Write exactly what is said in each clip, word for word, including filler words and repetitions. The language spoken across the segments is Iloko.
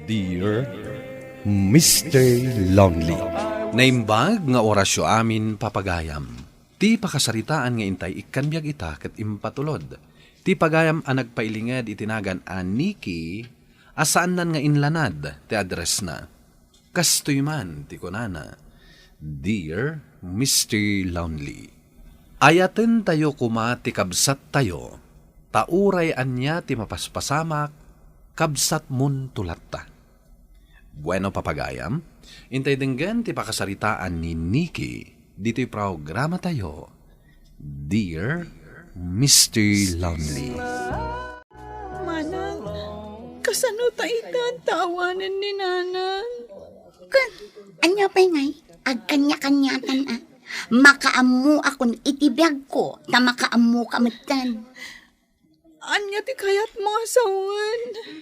Dear Mister Lonely. Naimbag nga orasyo amin, papagayam. Ti pakasaritaan nga intay ikkan biag ita ket impatulod. Ti pagayam a nagpailinged iti nagan a Nikki a saannan nga inlanad ti addressna. Kastoy man ti kunana, Dear Mister Lonely, ayatentayo koma ti kabsattayo, ta uray ania ti mapaspasamak, kabsatmonto latta. Bueno, papagayam, intay denggen ti pakasaritaan ni Nikki ditoy programatayo, Dear Mister Lonely. Manang, kasano ta ita ta awanen ni Nanang? Kan, ania pay ngay? Agkanya-kanyatan a. Makaammoakon iti biagko, ta makaammoka metten. Ania ti kayatmo a sawen?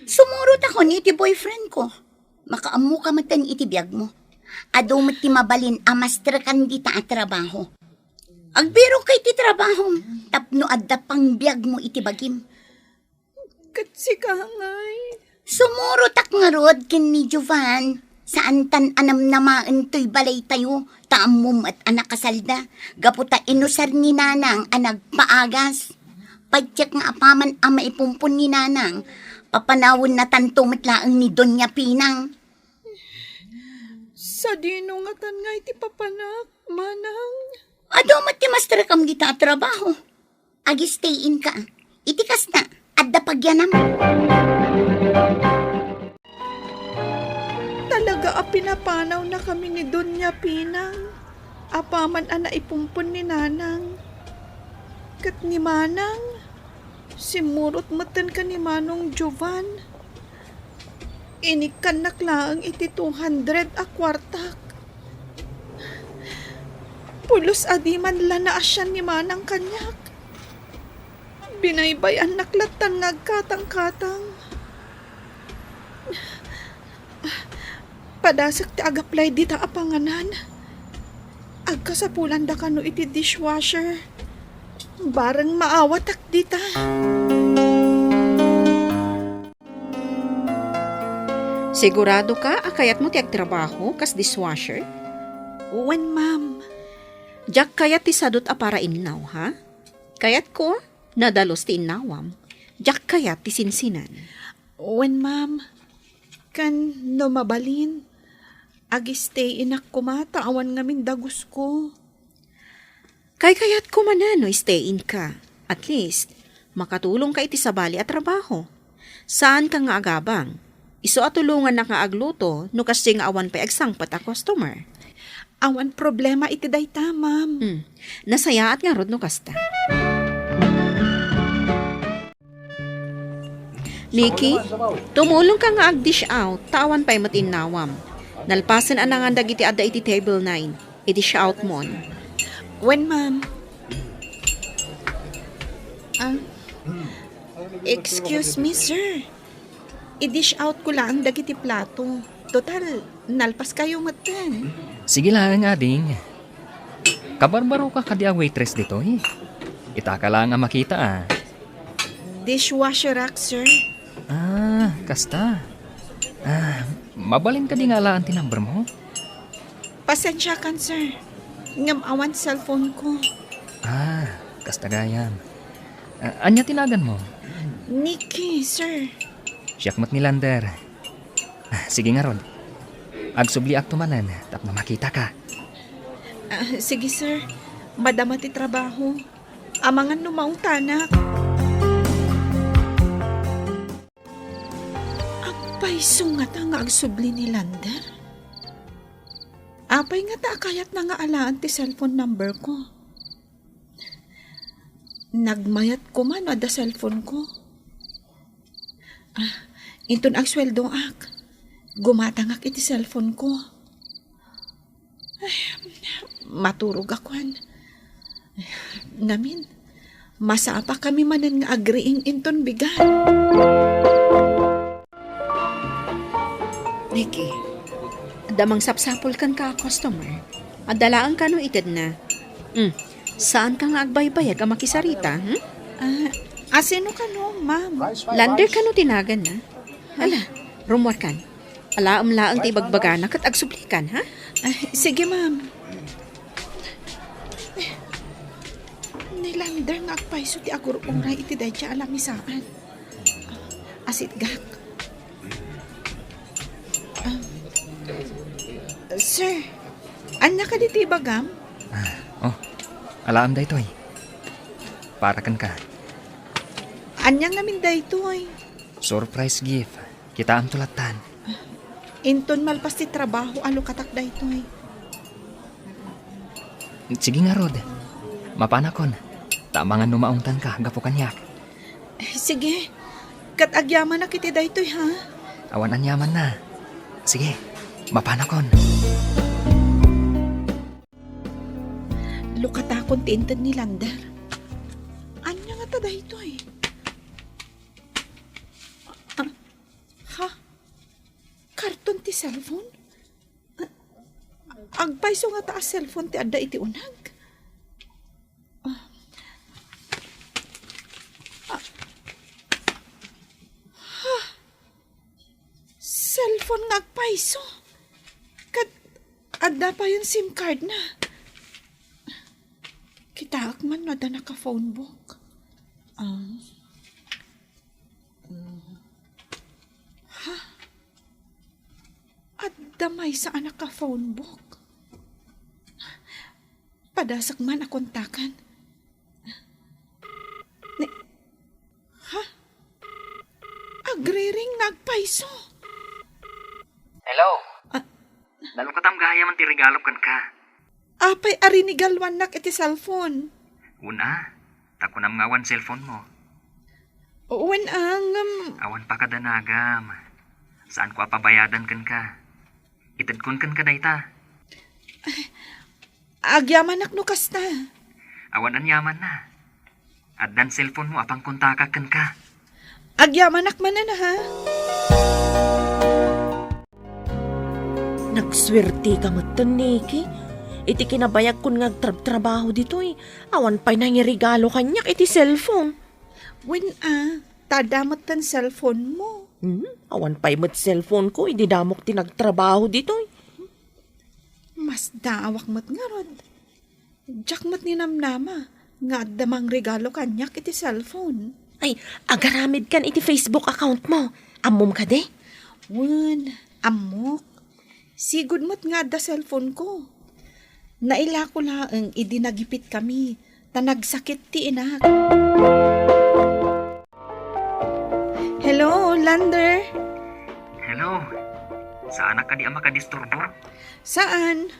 Sumurotakon iti boyfriend ko. Makaammoka metten iti biagmo. Adu met ti mabalin a mastrekan dita a trabaho. Agbiroka iti trabahom tapno adda pangbiagmo iti bagim. Ket sika ngay? Sumurotak ngarud ken ni Jovan. Saantan a namnamaen toy balaytayo, ta ammom met a nakasalda. Gapu ta inusar ni Nanang a nagpaagas. Patiek nga apaman a maipumpon ni Nanang, papanawennatanto met laeng ni Doña Pinang. Sadino ngatan ngay ti papanak, Manang? Adu met ti mastrekam dita a trabaho. Agistay-inka. Iti kasta, adda pagyanam. Talaga a pinapanawnakami ni Doña Pinang. Apaman a naipumpon ni Nanang. Ket ni Manang, simmurot metten ken ni Manong Jovan. Inikkannak laeng iti two hundred a kuartak. Pulos a di man la naasian ni Manang kaniak. Binaybay-annak lattan nga agkatangkatang. Padasek ti agaplay dita a panganan. Agkasapulan da kano iti dishwasher. Bareng maawatak dita. Sigurado ka a kayatmo ti agtrabaho kas dishwasher? Wen, ma'am. Diak kayat ti sadut a para innaw, ha? Kayatko, nadalus ti innawam. Diak kayat ti sinsinan. Wen, ma'am. Ken no mabalin, agistay-inak koma ta awan ngamin dagusko. Kaykayatko manen no stay-in ka. At least, makatulongka iti sabali a trabaho. Saanka nga agabang. Isu a tulongannak nga agluto no kasdiay nga awan pay agsangpet a customer. Awan problema iti dayta, ma'am. Hmm. Nasayaat ngarud no kasta. Nikki, tumulongka nga ag-dish out, ta awan pay met innawam. Nalpasen a nangan dagiti adda iti table nine. I-dish out mon. Wen, ma'am. Ah, excuse me, sir. I-dish out ko laeng dagiti plato. Total, nalpaskayo metten. Sige laeng, ading. Kabarbaroka kadi a waitress ditoy? Itaka laeng a makita, a. Dishwasherak, sir. Ah, kasta. Ah, mabalin kadi nga alaan ti number mo? Pasensiakan, sir. Ngem awan cellphone ko. Ah, kasta gayam. Ah, ania ti naganmo? Nikki, sir. Siak met ni Lander. Ah, sige ngarud. Agsubliakto manen tapno makitaka. Ah, sige, sir. Madama ti trabaho. Amangan no maungtanak. Agpayso ngata nga agsubli ni Lander? Apay ngata a kayatna nga alaan ti cellphone number ko? Nagmayat koma no adda cellphone ko. Ah, inton agsueldoak, gumatangak iti cellphone ko. Ay, maturogak, wen. Ngamin, masapakami manen nga agriing inton bigat. Nikki, adda mangsapsapul kenka a customer. Adda laeng kano itedna. Hmm, saanka nga agbaybayag a makisarita, hmm? Ah, asino kano, ma'am? Lander kano ti naganna? Ala, rummuarkan. Alaem laeng ti ibagbagana ket agsublikan, ha? Ay, sige, ma'am. Ni Lander nga agpayso ti agur-uray iti dayta a lamisaan. Asitgak. Ah, sir, ania kadi ti ibagam? Ah, oh, alaem daytoy. Para kenka. Ania ngamin daytoy? Surprise gift. Kitaem to lattan. Inton malpas ti trabaho a lukatak daytoy. Sige ngarud. Mapanakon. Ta amangan no maungtanka gapu kaniak. Eh, sige. Ket agyamanak iti daytoy, ha? Awan aniamanna. Sige. Mapanakon. Lukatakon ti inted ni Lander. Ania ngata daytoy? Ah, ha? Karton ti cellphone? Agpayso ngata a cellphone ti adda iti uneg? Ah. Ah. Ha? Cellphone nga agpayso? Ket adda payen SIM card na? Kitaek man no adda naka-phone book. Ah. Mm. Ha? Adda maysa a naka-phone book. Padasek man a kontaken. Ni, ha? Agriring nga agpayso. Hello. Ah. Nalukatam gayam ti regalo kenka. Apay a rinigaluannak iti cellphone? Wen a, ta kunam nga awan cellphone mo. Wen a, ngem awan pakadanagam. Saanko a pabayadan kenka. Itedkon kenka dayta. Agyamanak no kasta. Awan aniamanna. Addan cellphone mo a pangkontakak kenka. Agyamanak manen, ha? Nagsuerteka metten, Nikki. Iti kinabayagkon nga agtrabtrabaho ditoy, awan pay nangiregalo kaniak iti cellphone. Wen a, ta adda metten cellphone mo. Hmm, awan pay met cellphone ko, idi damok ti nagtrabaho ditoy. Masdaawak met ngarud. Diak met ninamnama nga adda mangregalo kaniak iti cellphone. Ay, agaramidkan iti Facebook account mo. Ammom kadi? Wen, ammok. Sigud met nga adda cellphone ko. Nailako laeng idi nagipitkami, ta nagsakit ti inak. Hello, Lander. Hello. Saanak kadi a makadisturbo? Saan.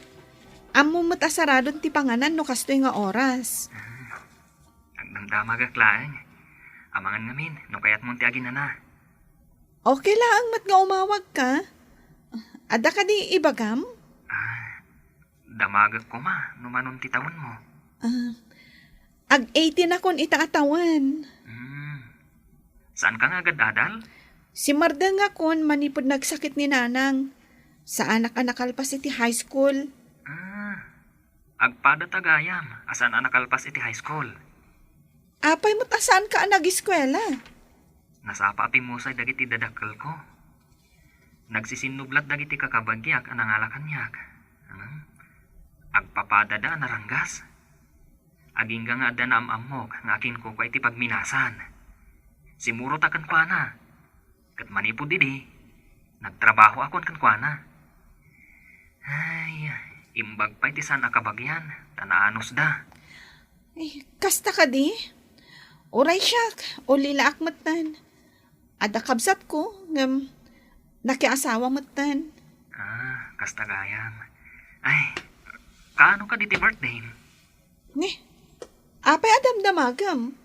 Ammom met a saradon ti panganan no kastoy nga oras. Ah, agdamdamagak laeng. Amangan ngamin no kayatmon ti aginana. Okay laeng met nga umawagka. Adda kadi ibagam? Ah, damagek koma no manon ti tawenmo. Ah, ag-eighty-nakon ita a tawen. Hmm. Saanka nga agad-adal? Simmardengakon manipud nagsakit ni nanang. Saanak a nakalpas iti high school. Ah, agpada ta gayam a saan a nakalpas iti high school. Apay met a saanka a nagiskuela? Nasapa a pimmusay dagiti dadakkelko. Nagsisinnublat dagiti kakabagiak a nangala kaniak. Hmm? Agpapadada a naranggas. Agingga nga adda naam-ammok nga akinkukua iti pagminasan. Simmurota kenkuana. Ket manipud idi, nagtrabahoakon kenkuana. Ay, imbag pay ti saan a kabagian, ta naanusda. Ay, kasta kadi? Uray siak, ulilaak metten. Adda kabsatko, ngem nakiasawa metten. Ah, kasta gayam. Ay, kaano kadi ti birthdayem? Ni, apay a damdamagem?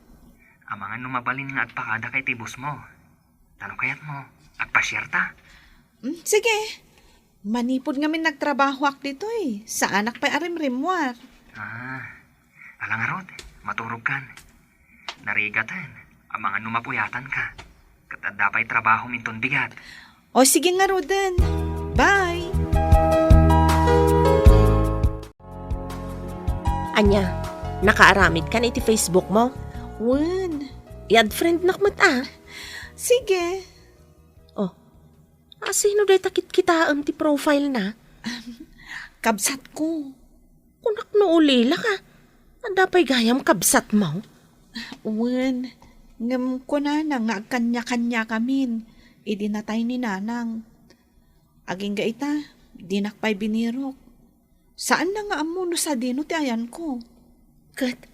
Amangan no mabalin nga agpakadaka iti busmo. Ta no kayatmo, agpasiarta. Mm, sige. Manipud ngamin nagtrabahoak ditoy, saanak pay a rimrimmuar. Ah, ala ngarud, maturogkan. Narigaten, amangan no mapuyatanka. Ket adda pay trabahom inton bigat. O sige ngaruden. Bye! Ania, nakaaramidkan iti Facebook mo? Wen. I-add friend-nak met a. Sige. Oh, Asino dayta kitkitaem ti profile na? Kabsatko. Kunak no ulila ka. Adda pay gayam kabsatmo? Wen, ngem kunana nga agkanya-kanyakamin idi natay ni nanang. Agingga ita, dinak pay binirok. Saanna nga ammo no sadino ti ayanko. Ket,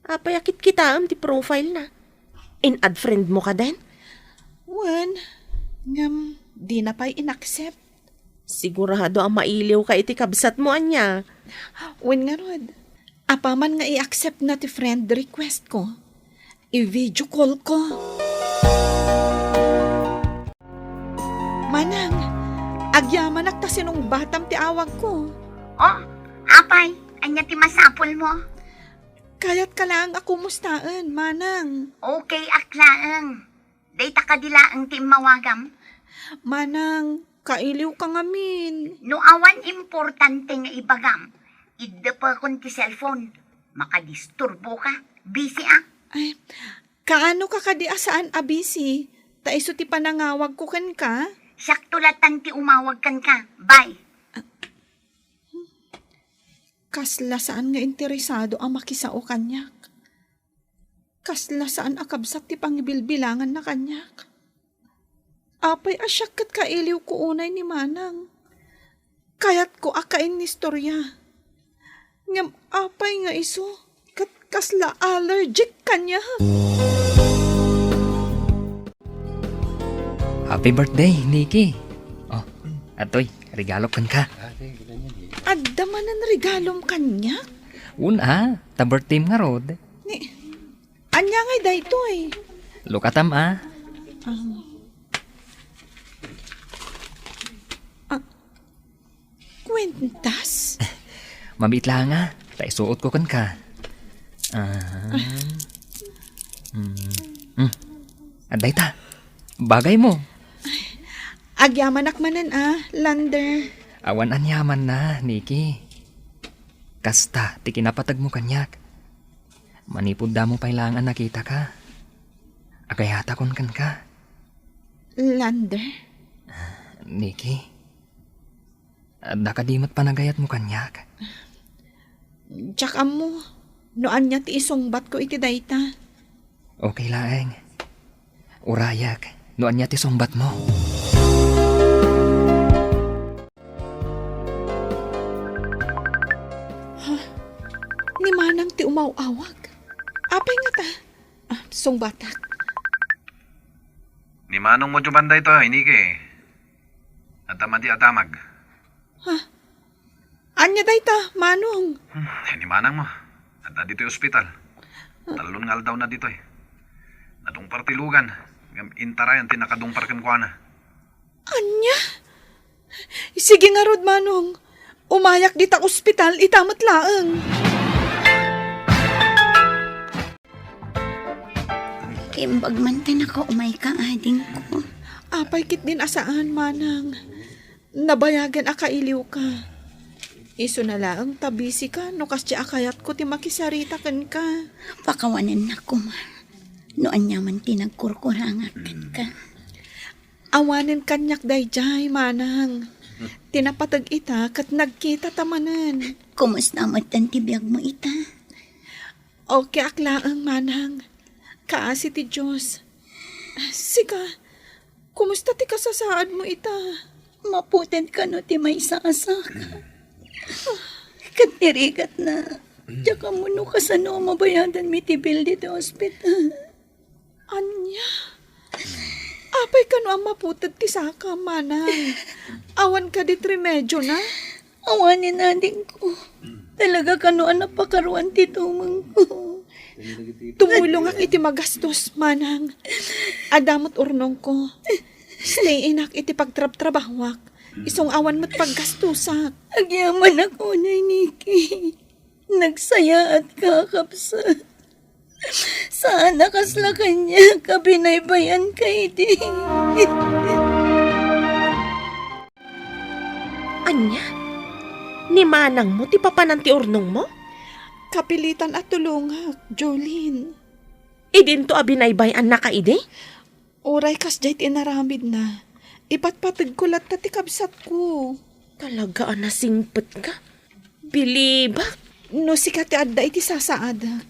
apay a kitkitaem ti profile na? In-add friend mo ka den? Wen, ngem dina pay in-accept. Sigurado a mailiw ka iti kabsat mo, ania? Wen ngarud, apaman nga i-accept na ti friend request ko, i-video call ko. Manang, agyamanak ta sinungbatam ti awagko. Oh, apay, ania ti masapul mo? Kayat ka laeng a kumustaen, Manang. Okay ak laeng. Dayta kadi laeng ti immawagam? Manang, kailiw ka ngamin. No awan importante nga ibagam, iddepekon ti cellphone. Makadisturbo ka. Busy ak. Ay, kaano ka kadi a saan a busy? Ta isu ti panangawagko kenka? Siakto latan ti umawag kenka. Bye. Kasla saan nga interesado a makisao kaniak. Kasla saan a kabsat ti pangibilbilanganna kaniak. Apay a siak ket kailiwko unay ni Manang. Kayatko a kainnistoria. Ngem apay nga isu ket kasla allergic kaniak? Happy birthday, Nikki. Oh, atoy, regalo kenka. Adda manen regalom kaniak? Wen a, ta birthday-m ngarud. Ni, ania ngay daytoy? Look at them, ah. Ah. Ah, kwintas? Mamiit laeng, ah. Ta isuotko kenka. Ah. Hmm. Hmm. Adda ita. Bagaymo. Agyamanak manen, ah, Lander. Awan aniamanna, Nikki. Kasta ti kinapategmo kaniak. Manipud damo pay laeng a nakitaka, agayatakon kenka. Lander? Nikki, adda kadi met panagayatmo kaniak? Diak ammo no ania ti isungbatko iti dayta. Okay laeng. Urayak no ania ti sungbatmo. Ha? Ni Manang ti umaw-awag? Apay ngata? Ah, sungbatak. Ni Manong mo diay banda ito, Nikki. Adda madi a damag. Ha? Ania dayta, Manong? Hmm, ni Manang mo. Adda ditoy ospital. Tallo nga aldawna ditoy. Nadungpar ti lugan, ngem intarayan ti nakadungpar kenkuana. Ania? Sige ngarud, Manong. Umayak dita ospital ita met laeng. Imbag man ta nakaumayka, adingko. Apay ketdin a saan, Manang. Nabayagen a kailiwka. Isuna laeng ta busy ka no kasdi a kayatko ti makisarita kenka. Pakawanennak koma no aniaman ti nagkurkurangak kenka. Awanen kaniak daydiay, Manang. Ti napateg ita ket nagkitata manen. Kumusta metten ti biagmo ita? Okay ak laeng, Manang. Kaasi ti Dios. Sika, kumusta ti kasasaadmo ita? Maputed kano ti maysa a saka. Ket ti rigatna, diak ammo no kasano a mabayadanmi ti bill ditoy ospital. Ania? Apay kano a maputed ti saka, Manang? Awan kadi ti remedyona? Awanen, adingko. Talaga kano a napakaruan ti tumengko. Tumulongak iti magastos, Manang. Adda met urnongko. Stay-inak iti pagtrabtrabahoak. Isung awan met paggastosak. Agyamanak unay, Nikki. Nagsayaatka, kabsat. Saan a kasla kaniak a binaybay-anka idi. Ania? Ni manangmo ti papanan ti urnongmo? Kapilitan a tulongak, Jolene. Idinto a binaybay-annaka idi? Uray kasdiay ti inaramidna, Ipatpategko latta ti kabsatko. Talaga a nasingpetka? Bilibak! No sika ti adda iti sasaadek,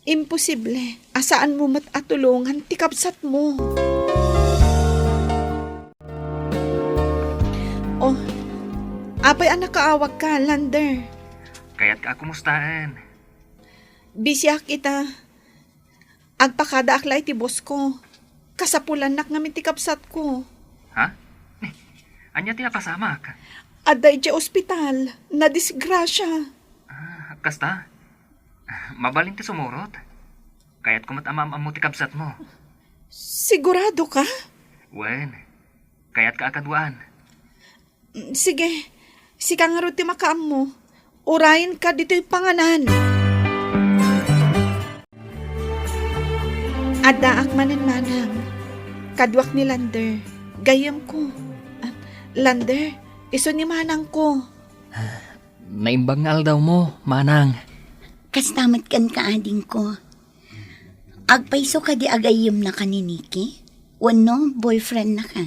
imposible a saanmo met a tulongan ti kabsatmo. Oh, apay a nakaawagka, Lander? Kayatka a kumustaen. Bisiak ita. Agpakadaak la iti bosko. Kasapulannak ngamin ti kabsatko. Ha? Ni, ania ti napasamak? Adda idiay ospital. Nadisgrasia. Ah, kasta? Mabalin ti sumurot? Kayatko met a maam-ammo ti kabsatmo. Sigurado ka? Wen, kayatka a kaduaan. Mm, sige, sika ngarud ti makaammo. Urayenka ditoy panganan. Addaak manen, Manang. Kaduak ni Lander. Gayyemko. Ah, Lander, isu ni manangko. Naimbag nga aldawmo, Manang. Kasta met kenka, adingko. Agpayso kadi a gayyemnaka ni Nicky? Wenno boyfriendnaka?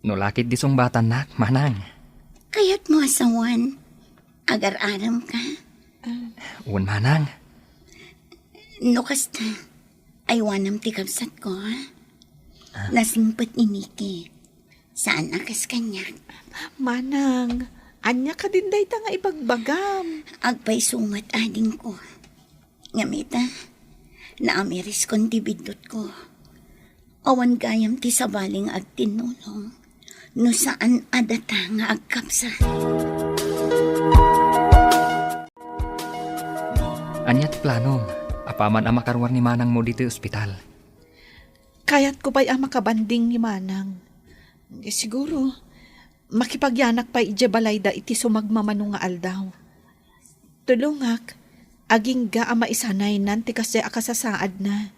No lakit di sungbatannak, Manang. Kayatmo a sawen, agar-aremka? Wen, Manang. No kasta, aywanam ti kabsatko, ha? Nasingpet ni Nicky. Saan a kas kaniak. Manang, ania kadin dayta nga ibagbagam? Agpayso met, adingko. Ngem ita, naamiriskon ti biddutko. Awan gayam ti sabali nga agtinnulong no saan a data nga agkabsat. Ania ti planom? Apaman a makaruar ni manangmo ditoy ospital. Kayatko pay a makabanding ni Manang. Siguro, makipagyanak pay idiay balayda iti sumagmamano nga aldaw. Tulongak, agingga a maisanaynan ti kasdiay a kasasaadna.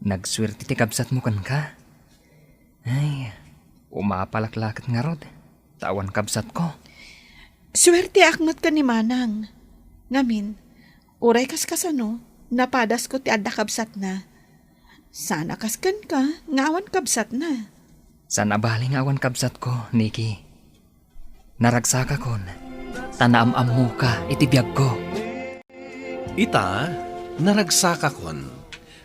Nagsuerte ti kabsatmo kenka. Ay, umapalak la ket ngarud, ta awan kabsatko. Suerteak met ken ni Manang. Ngamin, uray kaskasano, napadasko ti adda kabsatna. Saan a kas kenka nga awan kabsatna. Saan a bali nga awan kabsatko, Nicky. Naragsakakon, ta naam-ammoka iti biagko. Ita, naragsakakon,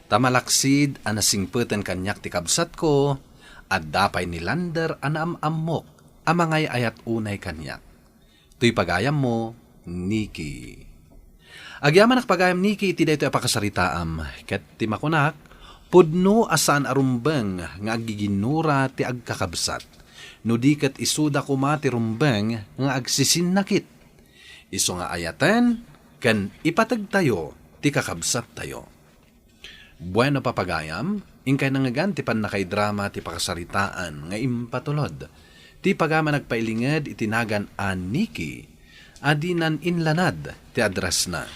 ta malaksid a nasingpeten kaniak ti kabsatko, adda pay ni Lander a naam-ammok a mangay-ayat unay kaniak. Toy pagayammo, Nicky. Agyamanak pagayam, Nicky, iti daytoy a pakasaritaam, ket ti makunak, pudno a saan a rumbeng nga aggiginnura ti agkakabsat, no di ket isuda koma ti rumbeng nga agsisinnakit. Isu nga ayaten ken ipategtayo ti kakabsattayo. Bueno, papagayam, inkay nangngegan ti pannakaidrama ti pakasaritaan nga impatulod. Ti pagayam a nagpailinged iti nagan a Nicky a dinan inlanad ti addressna.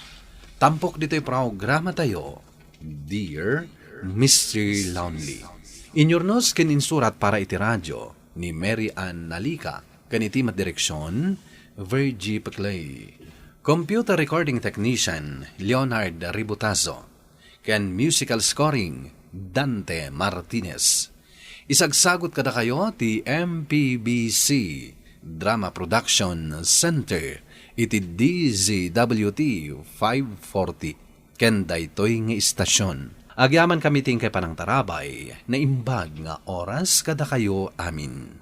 Tampok ditoy programatayo, Dear Mister Lonely. Inyurnos ken insurat para iti radio ni Mary Ann Nalica ken iti met direksion, Virgie Peclay. Computer recording technician, Leonard Ributazo. Ken musical scoring, Dante Martinez. Isagsagut kadakayo ti M P B C Drama Production Center iti D Z W T five forty ken daytoy nga istasion. Agyamankami ti inkay panangtarabay, naimbag nga oras kadakayo amin.